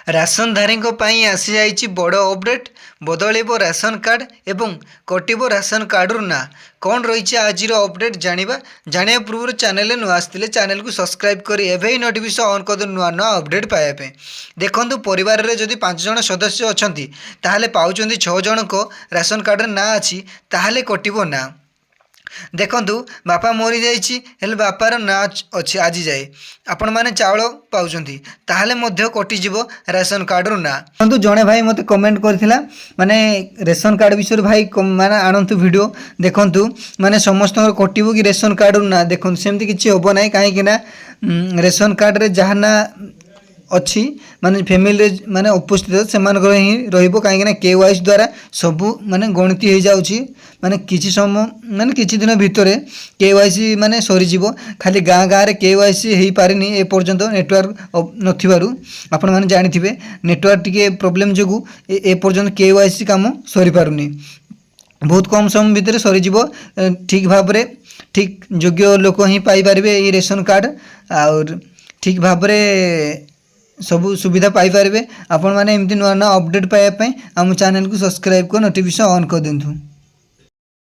ରାସନଧାରୀଙ୍କ ପାଇଁ ଆସିଯାଇଛି ବଡ଼ ଅପଡ଼େଟ୍। ବଦଳିବ ରାସନ କାର୍ଡ଼ ଏବଂ କଟିବ ରାସନ କାର୍ଡ଼ରୁ ନାଁ। କ'ଣ ରହିଛି ଆଜିର ଅପଡ଼େଟ୍, ଜାଣିବା। ଜାଣିବା ପୂର୍ବରୁ ଚ୍ୟାନେଲରେ ନୂଆ ଆସିଥିଲେ ଚ୍ୟାନେଲକୁ ସବସ୍କ୍ରାଇବ୍ କରି ଏବେ ହିଁ ନୋଟିଫିକେସନ୍ ଅନ୍ କରିଦିଅନ୍ତୁ ନୂଆ ନୂଆ ଅପଡ଼େଟ୍ ପାଇବା ପାଇଁ। ଦେଖନ୍ତୁ, ପରିବାରରେ ଯଦି ପାଞ୍ଚ ଜଣ ସଦସ୍ୟ ଅଛନ୍ତି, ତାହେଲେ ପାଉଛନ୍ତି, ଛଅ ଜଣଙ୍କ ରାସନ କାର୍ଡ଼ରେ ନାଁ ଅଛି, ତାହେଲେ କଟିବ ନାଁ। ଦେଖନ୍ତୁ, ବାପା ମରିଯାଇଛି, ହେଲେ ବାପାର ନାଁ ଅଛି ଆଜି ଯାଏ, ଆପଣମାନେ ଚାଉଳ ପାଉଛନ୍ତି, ତାହେଲେ ମଧ୍ୟ କଟିଯିବ ରାସନ କାର୍ଡ଼ରୁ ନାଁ। ଦେଖନ୍ତୁ, ଜଣେ ଭାଇ ମୋତେ କମେଣ୍ଟ କରିଥିଲା, ମାନେ ରେସନ କାର୍ଡ଼ ବିଷୟରେ ଭାଇ ମାନେ ଆଣନ୍ତୁ ଭିଡ଼ିଓ। ଦେଖନ୍ତୁ, ମାନେ ସମସ୍ତଙ୍କର କଟିବ କି ରେସନ କାର୍ଡ଼ରୁ ନାଁ? ଦେଖନ୍ତୁ, ସେମିତି କିଛି ହେବ ନାହିଁ। କାହିଁକି ନା ରେସନ କାର୍ଡ଼ରେ ଯାହା ନାଁ ଅଛି, ମାନେ ଫ୍ୟାମିଲିରେ ମାନେ ଉପସ୍ଥିତ, ସେମାନଙ୍କର ହିଁ ରହିବ। କାହିଁକିନା କେୱାଇସି ଦ୍ୱାରା ସବୁ ମାନେ ଗଣତି ହେଇଯାଉଛି। ମାନେ କିଛି ସମୟ, ମାନେ କିଛି ଦିନ ଭିତରେ କେୱାଇସି ମାନେ ସରିଯିବ। ଖାଲି ଗାଁ ଗାଁରେ କେୱାଇସି ହେଇପାରିନି ଏପର୍ଯ୍ୟନ୍ତ ନେଟୱାର୍କ ନଥିବାରୁ। ଆପଣମାନେ ଜାଣିଥିବେ, ନେଟୱାର୍କ ଟିକେ ପ୍ରୋବ୍ଲେମ୍ ଯୋଗୁଁ ଏପର୍ଯ୍ୟନ୍ତ କେୱାଇସି କାମ ସରିପାରୁନି। ବହୁତ କମ୍ ସମୟ ଭିତରେ ସରିଯିବ। ଠିକ୍ ଭାବରେ ଠିକ୍ ଯୋଗ୍ୟ ଲୋକ ହିଁ ପାଇପାରିବେ ଏଇ ରେସନ କାର୍ଡ଼ ଆଉ ଠିକ୍ ଭାବରେ ସବୁ ସୁବିଧା ପାଇପାରିବେ। ଆପଣମାନେ ଏମିତି ନୂଆ ନୂଆ ଅପଡ଼େଟ୍ ପାଇବା ପାଇଁ ଆମ ଚ୍ୟାନେଲକୁ ସବସ୍କ୍ରାଇବ୍ କରି ନୋଟିଫିକେସନ୍ ଅନ୍ କରିଦିଅନ୍ତୁ।